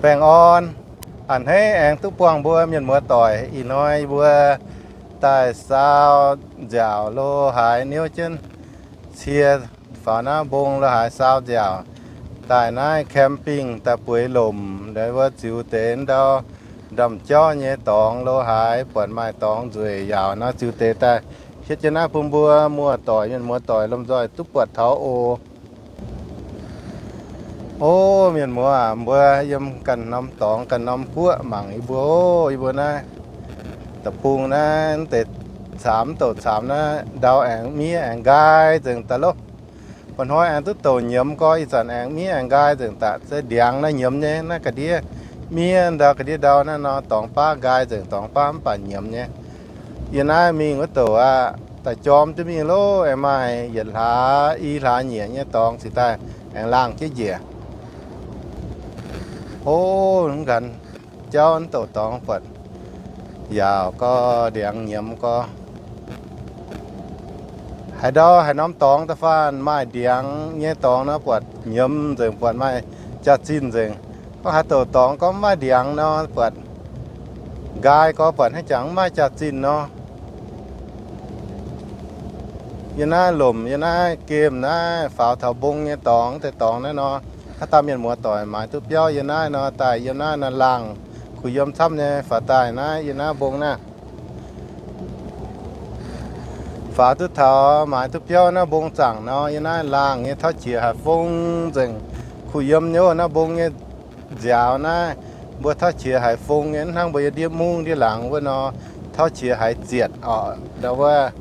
Baengh orn, a'hneiv aengx duqv buangh mbuo mienh muoz doic. Ih hnoi mbuo daaih saau nziaauc lo haaix niouv jienv cie faaux naaiv mbong lo haaix saau nziaauc daaih naaiv camping daaih bueix lomc. Mbuo ziux deix ndau ndaamv-jauv nyei dorngx lo haaix, buatc maaih dorngx nzueic yaauc nor ziux deix daaih hietv jienv naaiv bun mbuo muoz-doic, mienh muoz-doic lomh nzoih duqv buatc taux oc. O, mienh muoz, mbuo yiem ganh norm dorngx ganh norm guoqv mangc yie mbuo, o, yie mbuo naaiv deic-bung naaiv, mv deix caamx, mv douc caamx naaiv ndau aengx miev aengx nqaai nzengc daaih loh. Mba'hnoi aengx duqv douc nyiemz gorx, ih zanc aengx miev aengx nqaai nzengc daaih. Se ndiangx naaiv nyiemz nyei, naaiv ga'ndiev miev ndau, ga'ndiev ndau naaiv nor dorngx baav nqaai nzengc, dorngx baav mv baac nyiemz nyei. Yie naaiv mingh wuov douc aqv, daaih jorm jienv mingh loh, aengx maaih yietc hlaax i hlaax nyieqc nyei dorngx cingx daaih aengx laangh jienv njiec. O, mv nqanx jauv mv douc dorngx buatc yaauc gorx, ndiangx nyiemz gorx. Haaix ndau haaix norm dorngx da'faanh maaih ndiangx nyei dorngx nor buatc nyiemz nzengc, buatc maaih jaax-zinh nzengc. Gorngv haaix douc dorngx gorngv mv maaih ndiangx nor buatc nqaai gorx, buatc hnangv jangx mv maaih jaax-zinh nor. Yie naaiv lomc, yie naaiv gemh naaiv faaux taux mbong nyei dorngx, deix dorngx naaiv nor, haaix dauh mienh muoz doic maaiz duqv biauv yie naaiv nor, daaih yiem naaiv nor laangh kuh yiem camv nyei. Faaux daaih naaiv, yie naaiv mbong naaiv, faaux duqv taux maaiz duqv biauv naaiv mbong zaangc nor, yie naaiv laangh nyei tauv qiex haic fong nzengc. Kuh yiem nyei naaiv mbong nyei nziaaux naaiv, mbuo tauv qiex haic fong nyei, hnangv mbuo yiem ndiev mungv ndiev laangz wuov nor, tauv qiex haic zietc orqc. Ndau wuov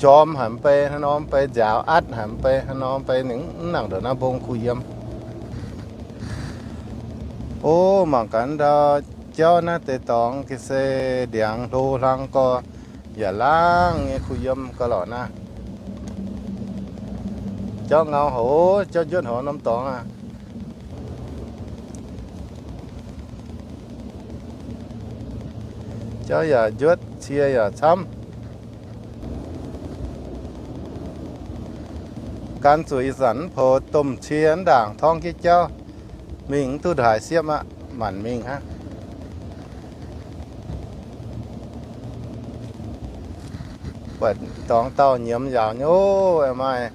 jorm haic mv bei hnangv nor, mv bei nziaaux atv haic mv bei hnangv nor, mv bei ninh mv nangc ndongc naaiv mbong kuh yiem. O, mangc gaax ndau jauv naaiv deix dorngx ga'sie ndiangx hlo hlang gorx, yaac laangh nyei kuh yiem ga'lorqc naaiv. Jauv ngau haic, jauv njuotv haic norm dorngx aqv. Jauv yaac njuotv, cie yaac camv. Gan zuqc ih zanc mv poux domh cie mv ndaangc torngv jienv jauv mingh mv duqv haaix siepv aqv, maanc mingh hnangv. Buatc dorngx dauh nyiemz yaauc nyei, o, maaih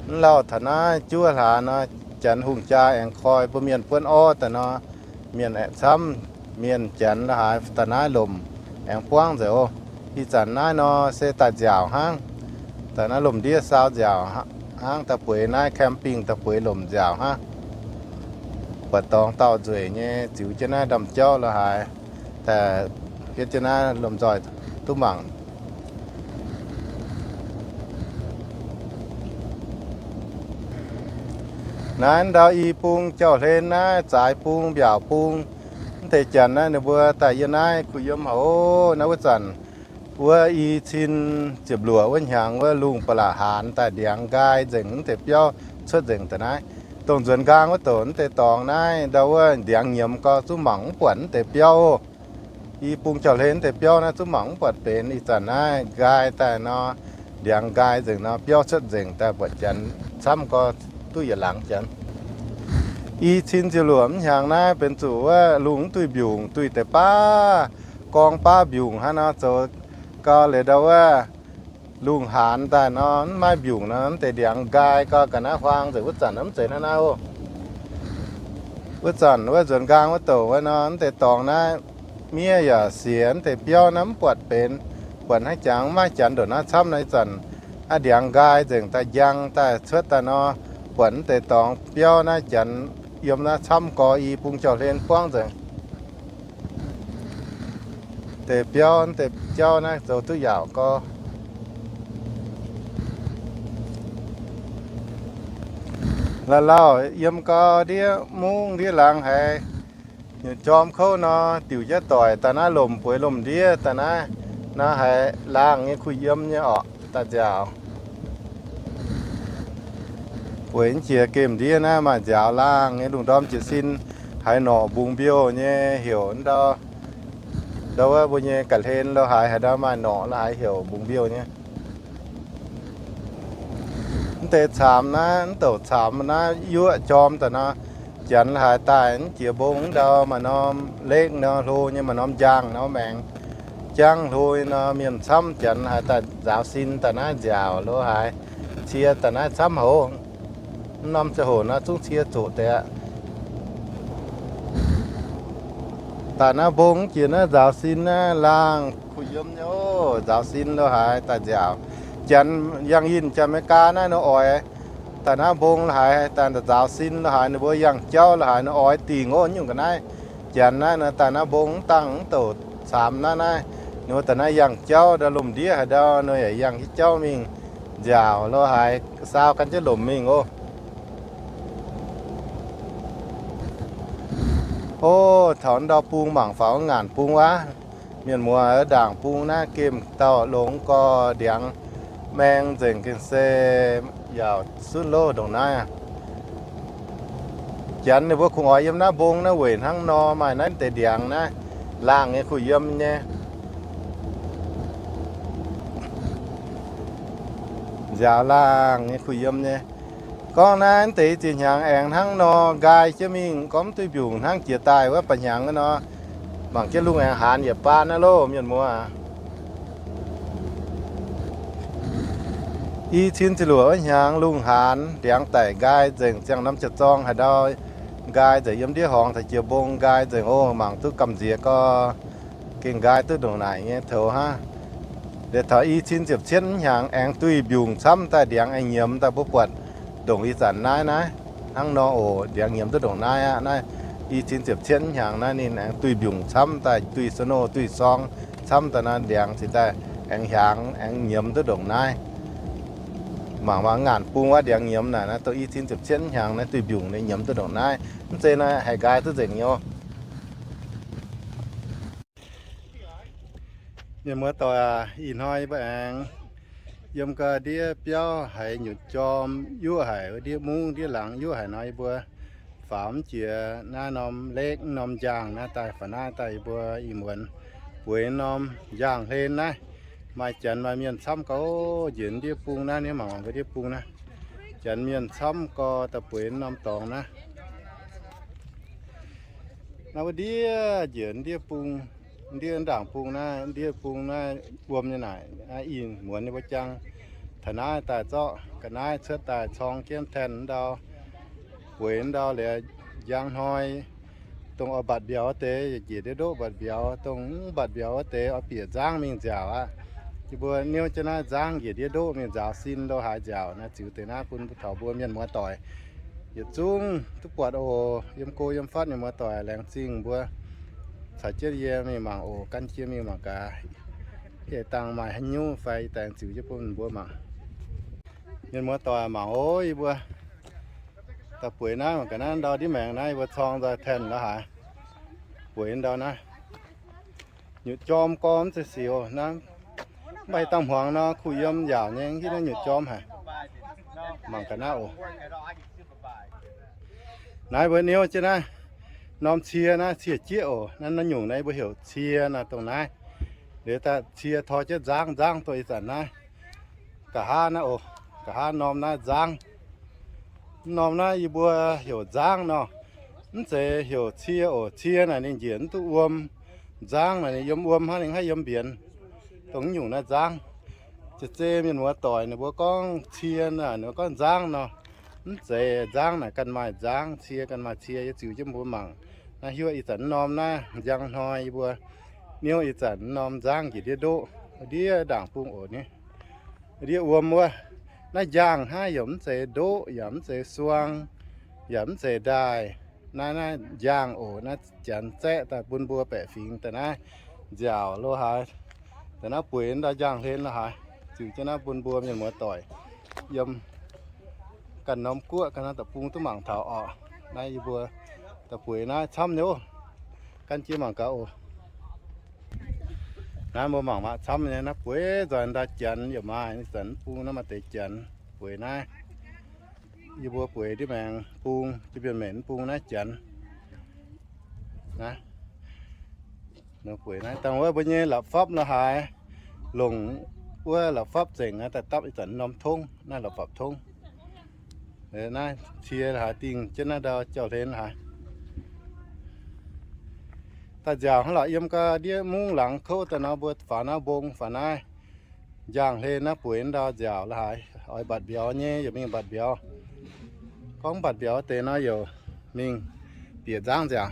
mv lauh taux naaiv juov hlaax nor, janx hungh jaa aengx koi mbuo mienh buonv orv daaih nor, mienh aengx camv, mienh janx la'haaix daaih naaiv lomc aengx buangv nzengc oc. Ih zanc naaiv nor se daaih nziaauc hnangv, daaih naaiv lomc ndiev saau nziaauc hnangv, daaih bueix naaiv camping daaih bueix lomc nziaauc hnangv. Buatc dorngx dauh nzueic nyei, ziux jienv naaiv ndaamv-jauv la'haaix, daaih hietv jienv naaiv lomh nzoih duqv mangc. Naaiv ndau i bung jauv-hlen naaiv, zaaix bung, mbiaauc bung, mv deix janx naaiv ninh mbuo daaih yiem naaiv kuh yiem haic. Naaiv wuov zanc wuov i cin ziepc luoqc wuov hnyangx wuov lungh ba'laqc haanz daaih ndiangx nqaai nzengc, mv deix biauv cuotv nzengc daaih naaiv. Dongh nzuonx nqaang wuov douc mv deix dorngx naaiv ndau wuov ndiangx nyiemz gorx zungv mangc mv buatc mv deix biauv. I bung jauv-hlen mv deix biauv naaiv zungv mangc mv buatc benx. Ih zanc naaiv nqaai daaih nor, ndiangx nqaai nzengc nor, biauv cuotv nzengc daaih buatc janx camv gorx duqv yietc laangz janx. I cin ziepc luoqc mv hnyangx naaiv benx zuqc wuov lungh mv duih mbiungc, duih deix baav gorng baav mbiungc hnangv nor zoux gau leiz ndau wuov lungh haanz daaih nor mv maaih mbiungc nor, mv deix ndiangx nqaai gau ga'naaiv huaang nzengc. Wuov zanc mv zeiz hnangv naaiv oc. Wuov zanc wuov nzuonx nqaang wuov douc wuov nor, mv deix dorngx naaiv miev yaac siec, mv deix biauv naaiv mv buatc benx, buatc hnangv jangx mv maaih janx ndongc naaiv camv nor. Ih zanc aqv ndiangx nqaai nzengc daaih njang daaih cuotv daaih nor, buatc mv deix dorngx biauv naaiv janx yiem naaiv camv gorx i bung jauv-hlen buangv nzengc. Deix biauv deix jauv naaiv zoux duqv yaauc gorx. La'lauh yiem gau ndiev mungv ndiev laangz haiz nyutc jorm kouv nor, diuc jienv doic daaih naaiv lomc bueix lomc ndiev daaih naaiv, naaiv haiz laangh nyei kuh yiem nyei orqc daaih nziaauc. Bueix jiex gemh ndiev naaiv maaih nziaaux laangh nyei, lungh ndorm jiez sin haiz norqc mbungx mbiouh nyei heuc ndau, ndau wuov mbuo nyei ga'hlen lo haaix haaix ndau maaih norqc lo haaix heuc mbungx mbiouh nyei. Mv deix caamx naaiv, mv douc caamx naaiv yuoqv jorm daaih nor, Janx haiz daaih mv jiex mbong ndau, maaih norm lekv nor, hlo nyei, maaih norm njaangh nor, maengx jangv hlo nyei nor, mienh camv. Janx haiz daaih nzaaux sin daaih naaiv nziaauc lo haaix, cie daaih naaiv camv haic. Mv norm ziangh hoc naaiv zungv cie zoqc deix aqv. Daaih naaiv mbong jiex naaiv nzaaux sin naaiv laangh kuh yiem nyei oc. Nzaaux sin lo haaix daaih nziaauc. Janx yangh yinh Janx-Meigaa naaiv nor oix daaih naaiv mbong lo haaix, daaih nzaaux sin lo haaix, ninh mbuo yangh jauv lo haaix nor oix dingc oc. Nyungc ga'naaiv, janx naaiv nor daaih naaiv mbong mv dangh mv douc caamx naaiv naaiv, ninh mbuo daaih naaiv yangh jauv ndau, lomh ndiev haaix ndau nor yaac yangh jienv jauv mingh nziaauc lo haaix, saau gan jienv lomc mingh oc. O, taux ndau bung mangc faaux ngaanc bung wuov. Mienh muoz, ndaangc bung naaiv gemh dauh longx gorx, ndiangx maeng nzengc, gengh se yaauc sunv loh ndongc naaiv. Janx ninh mbuo kungx oix yiem naaiv mbong naaiv weic hnangv nor maaih naaiv deix ndiangx naaiv, laangh nyei kuh yiem nyei, nziaaux laangh nyei kuh yiem nyei. Gorngv naaiv deix ziex hnyangx aengx hnangv nor nqaai jienv mingh, gorngv mv duih mbiungc hnangv jiex daaih wuov ba'hnyangx nor, mangc jienv lungh aengx haanz yietc baan naaiv loh, mienh muoz. I cin ziepc luoqc wuov hnyangx lungh haanz, ndiangx daic nqaai nzengc, ziangh norm jiex zorng haaix ndau nqaai nzengc, yiem ndiev horngz taux jiex mbong nqaai nzengc oc. Mangc duqv gamh nziex gorx, gengh nqaai duqv ndongc naaic nyei toux hnangv. Liuz taux i cin ziepc cietv hnyangx aengx duih mbiungc camv daaih, ndiangx aengx nyiemz daaih, mbuo buatc ndongc ih zanc naaiv naaiv hnangv nor oc. Ndiangx nyiemz duqv ndongc naaiv aqv. Naaiv i cin ziepc cietv hnyangx naaiv ninh aengx duih mbiungc camv daaih, duih snow, duih sorng camv daaih naaiv, ndiangx cingx daaih aengx hiaangx aengx nyiemz duqv ndongc naaiv. Mangc mangc ngaanc bung wuov ndiangx nyiemz naaic, naaiv dongh i cin ziepc cietv hnyangx naaiv duih mbiungc naaiv nyiemz duqv ndongc naaiv. Mv zeiz naaiv haih nqaai duqv nzengc nyei oc. Mienh muoz-doic aac, ih hnoi mbuo aengx yiem ga'naaiv ndiev biauv haiz nyutc jorm yuoqv haic, ndiev mungv ndiev laangz yuoqv haic nor, yie mbuo faaux mv jiex naaiv norm lekv, norm njaangh naaiv daaih, faaux naaiv daaih yie mbuo ih muonz bueix norm njaangh hlen naaiv. Maaih janx maaih mienh camv gau, njiec ndiev bung naaiv, ninh mangc mangc ga'ndiev bung naaiv. Janx mienh camv gau daaih bueix norm dorngx naaiv. Naaiv wuov ndiev njiec ndiev bung, ndiev ndaangc bung naaiv, ndiev bung naaiv wuom nyei naaic, naaiv ih muonz nyei mbuo jang taux naaiv daaih zorqv ga'naaiv cuotv daaih corng jienv tanh ndau, bueix ndau liuz njang hnoi, dongh oix mbatc mbiauz wuov deix njiec ndiev ndoqv mbatc mbiauz, dongh mv mbatc mbiauz wuov deix oix bieqc nzangv mingh nziaauc aqv. Yie mbuo niouv jienv naaiv nzangv njiec ndiev ndoqv mingh nzaaux sin lo haaix nziaauc naaiv, ziux deix naaiv bun taux mbuo mienh muoz-doic yietc zungv duqv buatc oc. Yiem go yiem fatv mienh muoz-doic laengz zingh mbuo caux jienv yie mingh mangc oc. Gan jienv mingh mangc gaax, yie dangh maaih haaix nyungc fai daaih ziux jienv bun mbuo mangc. Mienh muoz-doic mangc oc, yie mbuo daaih bueix naaiv mangc gaax, naaiv ndau ndiev maengx naaiv yie mbuo corng nzoih tanh lo haaix, bueix ndau naaiv. Nyutc jorm gorx mv zeiz sic oc. Naaiv mv baac dangh hmuangx nor kuh yiem yaauc nyei, mv hiuv naaiv nyutc jorm haic. Mangc gaax naaiv oc. Naaiv mbuo niouv jienv naaiv norm cie naaiv, cie jieqv oc. Naaiv naaiv nyungc naaiv yie mbuo heuc cie nor, dongh naaiv. Liuz daaih cie tor jienv nzangv, nzangv dongh ih zanc naaiv. Nqa'haav naaiv oc, nqa'haav norm naaiv nzangv. Mv norm naaiv yie mbuo heuc nzangv nor. Mv zeiz heuc cie oc. Cie naaic ninh njiec mv duqv wuom. Nzangv naaic ninh yiem wuom hnangv, ninh haih yiem mbienx. Dongh mv nyungc naaiv nzangv. Zeiz zeiz mienh muoz-doic ninh mbuo gorngv cie naaic, ninh mbuo gorngv nzangv nor. Mv zeiz, nzangv naaic ganh maaih nzangv, cie ganh maaih cie. Yie ziux jienv mbuo mangc. Naaiv hiuv ih zanc mv norm naaiv njang hnoi yie mbuo niouv ih zanc mv norm nzangv njiec ndiev ndoqv, ndiev ndaangc bung oc ni. Ndiev wuom wuov, naaiv njaangh hnangv, yaac mv zeiz ndoqv, yaac mv zeiz suang, yaac mv zeiz ndaaih. Naaiv, naaiv njaangh oc. Naaiv janx zaeqv daaih bun mbuo baeqc fingx daaih naaiv nziaauc lo haaix, daaih naaiv bueix ndau njaangh hlen lo haaix, ziux jienv naaiv bun mbuo mienh muoz-doic yiem ganh norm guoqv ganh norm deic-bung duqv mangc taux oc. Naaiv yie mbuo daaih bueix naaiv camv nyei oc. Gan jienv mangc gaax oc. Naaiv mbuo mangc mangc camv nyei, naaiv bueix nzoih ndau janx yaac maaih, ih zanc bung naaiv maaih deix janx bueix naaiv. Yie mbuo bueix ndiev maengx bung, jiu-mbienc mbenc bung naaiv janx. Naaiv bueix naaiv dangh wuov mbuo nyei la'fapv lo haaix, longc wuov la'fapv zengc naaiv daaih dapv ih zanc norm tongv, naaiv la'fapv tongv. Naaiv cie haaix dingh jienv naaiv ndau jauv-hlen haaix. Daaih nziaauc hnangv lorqc, yiem ga'ndiev mungv laangz kouv daaih nor, mbuo faaux naaiv mbong faaux naaiv njang-hlen naaiv bueix ndau nziaauc la'haaix. Oix mbatc mbiauz nyei yaac mingh mbatc mbiauz. Gorngv mbatc mbiauz deix nor yaac mingh bieqc nzangv nziaauc.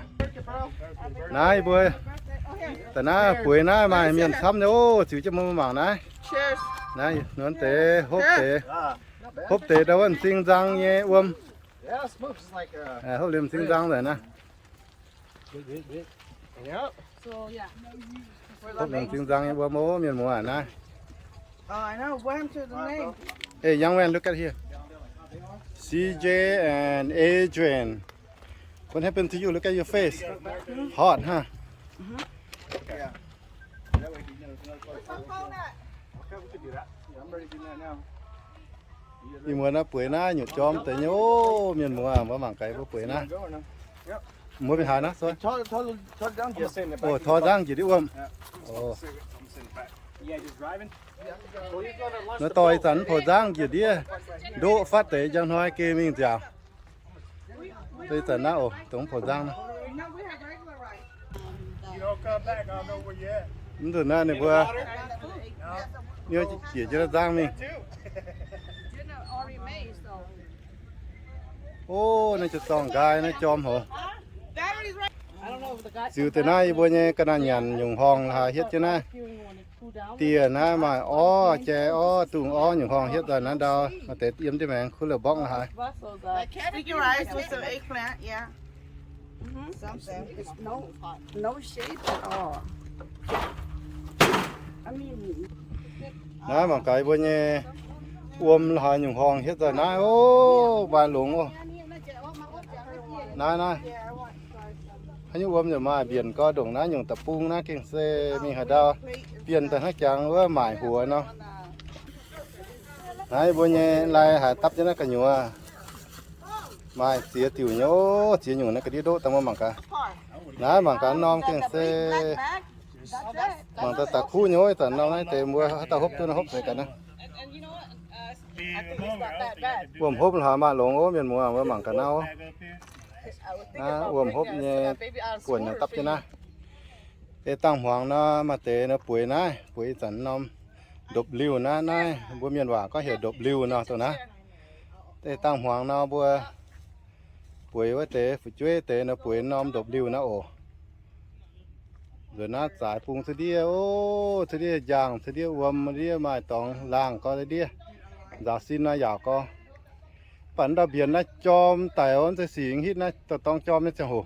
Naaiv mbuo daaih naaiv bueix naaiv maaih mienh camv nyei oc. Ziux jienv mbuo mangc naaiv. Naaiv nuonx deix hopv deix, hopv deix ndau wuov m'zing nzang nyei wuom. Hopv liemh m'zing nzang nzengc naaiv. Hopv liemh m'zing nzang nyei wuom oc, mienh muoz naaiv. Hey, young man, look at here. C J and Adrian. What happened to you? Look at your face. Hot, huh? Ih muonz naaiv bueix naaiv nyutc jorm deix nyei oc, mienh muoz, mbuo mangc gaax mbuo bueix naaiv. Mbuo mingh haaix naaiv? Tor nzangv njiec ndiev wuom. Naaiv dorh ih zanc mv poux nzangv njiec ndiev, ndoqv fatv deix njang hnoi geh mingh nziaauc. Ih zanc naaiv oc, dongh mv poux nzangv naaiv. Mv nzunc naaiv ninh mbuo niouv jiex jienv nzangv mingh. Ov, naaiv jiex zorng nqaai naaiv jorm hoc. Ziux deix naaiv yie mbuo nyei ga'naaiv nyanc nyungc horngh la'haaix hietv jienv naaiv. Dieh naaiv maaih orv, jai orv, dungz orv nyungc horngh hietv daaih naaiv ndau. Maaih deix yiem dieh maengx kuv la'mbokv la'haaix. Naaiv mangc gaax mbuo nyei wuom la'haaix nyungc horngh hietv daaih naaiv oc, maaih longx oc. Naaiv naaiv, haaix nyungc wuom yaac maaih, mbienc gau ndongc naaiv nyungc da'bung naaiv gengh se mingh haaix ndau bienh daaih hnangv jangx wuov maaic huox nor. Naaiv mbuo nyei lai haaix dapv jienv naaiv gu'nyuoz. Maaih ziex diuc nyei oc, ziex nyungc naaiv ga'ndiev ndoqv daaih mbuo mangc gaax. Naaiv mangc gaax norm gengh se mangc daaih da'kuv nyei oc. Ih zanc norm naaiv deix mbuo haaix dauh hopv duqv naaiv hopv deix gaax naaiv. Wuom hopv la'haaix maaih longx oc, mienh muoz, mbuo mangc gaax naaiv oc. Naaiv wuom hopv nyei buonc naaiv dapv jienv naaiv. Deix dangh hmuangx nor maaih deix nor bueix naaiv, bueix ih zanc norm ndopv-liuh naaiv, naaiv mbuo mienh waac gorngv heuc ndopv-liuh nor dongh naaiv. Deix dangh hmuangx nor mbuo bueix wuov deix fu'jueiv deix nor bueix norm ndopv-liuh naaiv oc. Nzuonx naaiv zaaix bung cuotv ndiev, ov, cuotv ndiev njaangh, cuotv ndiev wuom, ndiev maaih dorngx laangh gau ndiev. Nzaaux sin nor yaauc gau. Mv baac ndau mbienx naaiv jorm daic oc, se sic hitv naaiv dorngx jorm nyei ziangh hoc.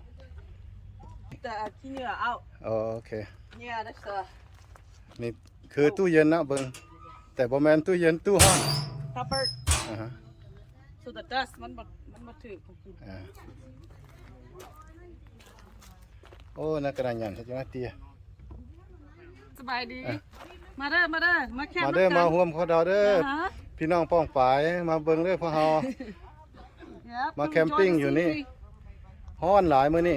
Mingh keu duqv yien aqv, mbuo daaih mborqv maengx duqv yien duqv hnangv. Ov, naaiv ga'naaiv nyanc haic jienv naaiv dieh. Maaih ndau maaih huom korv ndau duqv, พี่น้องป้องปาย maaih mbuo duqv พวกเรา maaih camping อยู่นี่ horn laaix mbuo ni.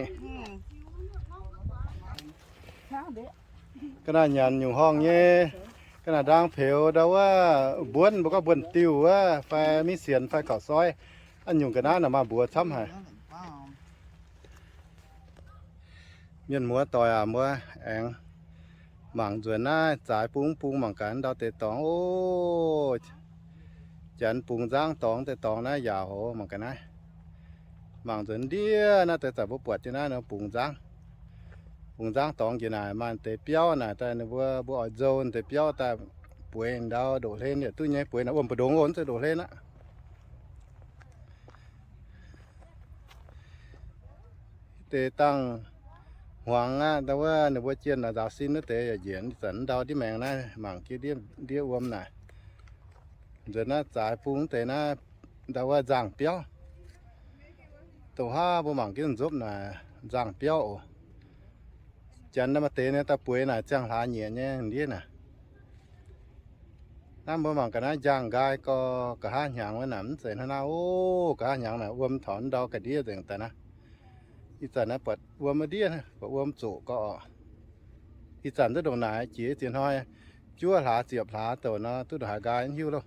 Ga'naaiv nyanc nyungc horngh nyei, ga'naaiv ndaang peux ndau wuov mbuonv, mbuo gorngv mbuonv-diuh wuov, fai mingh sienx fai kaux soi, an nyungc ga'naaiv naaic maaih mbuox camv haic. Mienh muoz doic aac, mbuo aengx mangc nzuonx naaiv zaaix bung bung mangc gaax ndau deix dorngx oc. Janx bungx nzangv dorngx deix dorngx naaiv yaauc hoc mangc gaax naaiv. Mangc nzuonx ndiev naaiv deix zanc mbuo buatc jienv naaiv nor bungx nzangv. Bungx nzangv dorngx njiec naaic maaih deix biauv naaic daaih ninh mbuo, mbuo oix nzou deix biauv daaih bueix ndau ndoqc hlen yaac duqv nyei, bueix naaic wuom mbu'ndongx oc, mv zeiz ndoqc hlen aqv. Deix dangh hmuangx aqv, ndau wuov ninh mbuo jienh naaic nzaaux sin wuov deix yaac njiec zanc ndau ndiev maengx naaiv mangc jienv ndiev wuom naaic. Nzuonx naaiv zaaix bung deix naaiv ndau wuov nzangh biauv. Dongh haav mbuo mangc jienv nzopv naaic nzangh biauv oc. Janx naaiv maaih deix nyei daaih bueix naaic ziangh hlaax nyieqc nyei ndiev naaic. Naaiv mbuo mangc ga'naaiv njaangh nqaai gau, nqa'haav hnyangx wuov naaic mv zeiz hnangv naaiv oc. Nqa'haav hnyangx naaic wuom taux ndau ga'ndiev nzengc daaih naaiv. Ih zanc naaiv buatc wuom wuov ndiev, buatc wuom zoqc gau oc. Ih zanc duqv ndongc naaic jiex ziex hnoi, juov hlaax ziepc hlaax douc nor duqv ndongc haaix nqaai mv hiuv loh.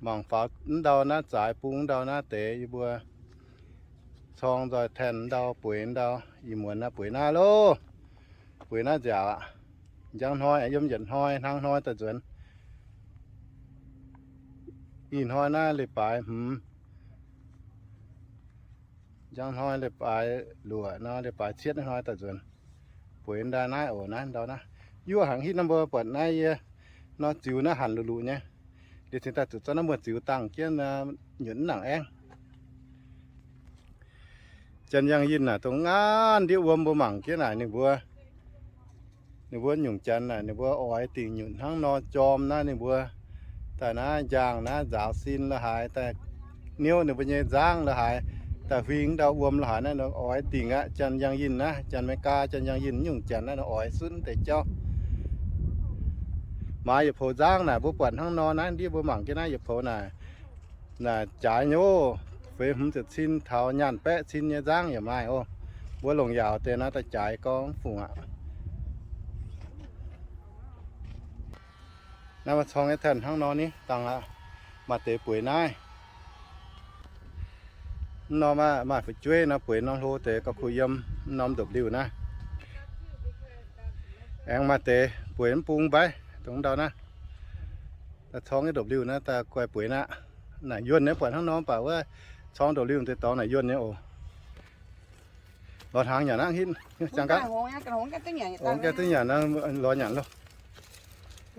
Mangc faaux ndau naaiv zaaix bung ndau naaiv deix yie mbuo corng nzoih tanh ndau bueix ndau, ih muonz naaiv bueix naaiv loh. Bueix naaiv nziaauc aqv. Njang hnoi yiem yietc hnoi hnangv hnoi daaih nzuonx. Ih hnoi naaiv leiz-baaix hmz, njang hnoi leiz-baaix luoqc nor, leiz-baaix cietv hnoi daaih nzuonx. Bueix ndau naaiv oc, naaiv ndau naaiv. Yuoqv haic hitv naaiv mbuo buatc naaiv yie nor ziux naaiv hanc luqc luqc nyei. Liuz cingx daaih zuqc zorqv naaiv muoz-ziux dangh jienv nyunc mv nangc aengv. Janx yangh yinh naaic dongh ngaanv ndiev wuom mbuo mangc jienv naaic ninh mbuo, ninh mbuo nyungc janx naaic ninh mbuo oix dingc nyunc hnangv nor jorm naaiv ninh mbuo daaih naaiv njaangh naaiv nzaaux sin lo haaix daaih niouv ninh mbuo nyei nzangv lo haaix daaih huing ndau wuom lo haaix naaiv nor oix dingc aqv. Janx yangh yinh naaiv, janx America, janx yangh yinh nyungc janx naaiv nor oix sunv deix jauv. Maaiz yietc poux nzangv naaic mbuo buatc hnangv nor naaiv ndiev mbuo mangc jienv naaiv yietc poux naaic, naaic jaaix nyei oc. Feix hmz ziepc cin taux nyaanh baeqv cin nyei nzangv yaac maaih oc. Mbuo longc yaauc deix naaiv daaih jaaix gorngv fungc aqv. Naaiv maaih corng nyei tanh hnangv nor ni dangh aqv. Maaih deix bueix naaiv. Mv norm aqv, maaih fu'jueiv nor bueix norm hlo deix gauh kuh yiem mv norm ndopv-liuh naaiv. Aengx maaih deix bueix mv bung mbaiv dongh ndau naaiv. Daaih corng nyei ndopv-liuh naaiv daaih guaih bueix naaiv. Naaic yuonh nyei buatc hnangv nor mv baac wuov corng ndopv-liuh deix dorngx naaic yuonh nyei oc. Lorz hnaangx nyanc aqv hitv. Jangx gaax. Ongx gaengh duqv nyanc, lorz nyanc loh.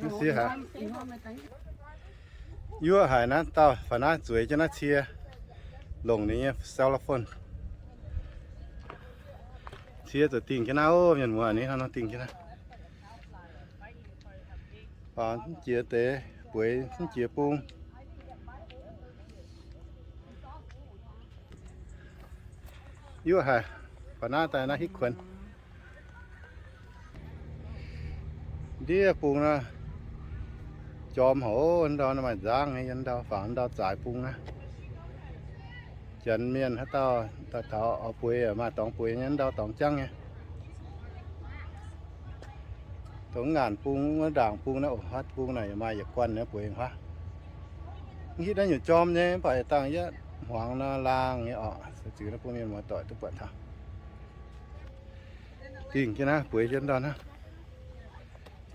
Mv siev haic. Yuoqv haic naaiv dauh faaux naaiv zueiz jienv naaiv cie longc ninh nyei cell phone. Cie zuqc dingh jienv naaiv oc, mienh muoz, ninh hnangv nor dingh jienv naaiv. Faaux mv jiex deix, bueix mv jiex bung. Yuoqv haic, faaux naaiv daaih naaiv hitv kuonx. Ndiev bung naaiv jorm haic, ndau naaiv maaih nzangv nyei, ndau faaux ndau zaaix bung naaiv. Janx mienh haaix dauh daaih taux oix bueix yaac maaih dorngx bueix nyei, ndau dorngx jangv nyei. Dongh ngaanc bung, wuov ndaangc bung naaiv, oc, huaav bung naaic yaac maaih yietc guanh nyei bueix huaav. Mv hitv naaiv nyungc jorm nyei, mv baac dangh yietv hmuangx nor laangh nyei orqc. Ziux naaiv bung mienh muoz-doic duqv buatc taux. Dingh jienv naaiv, bueix jienv ndau naaiv.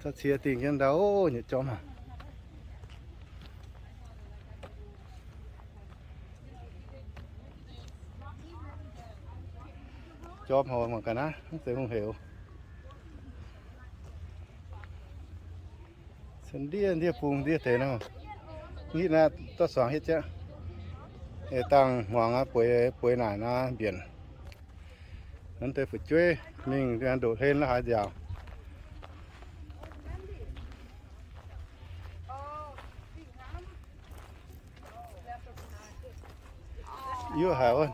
Zorqv cie dingh jienv ndau, nyutc jorm aac. Jorm hoc mangc gaax naaiv, mv zeiz hungh heuc. Cen ndiev ndiev bung ndiev deix nor. Ngitv naaiv dorh suangx hietv jienv. Dangh hmuangx bueix, bueix naaic nor mbienc. Naaiv deix fu'jueiv mingh ndoqc hlen la'haaix nziaauc. Yuoqv haic wuov.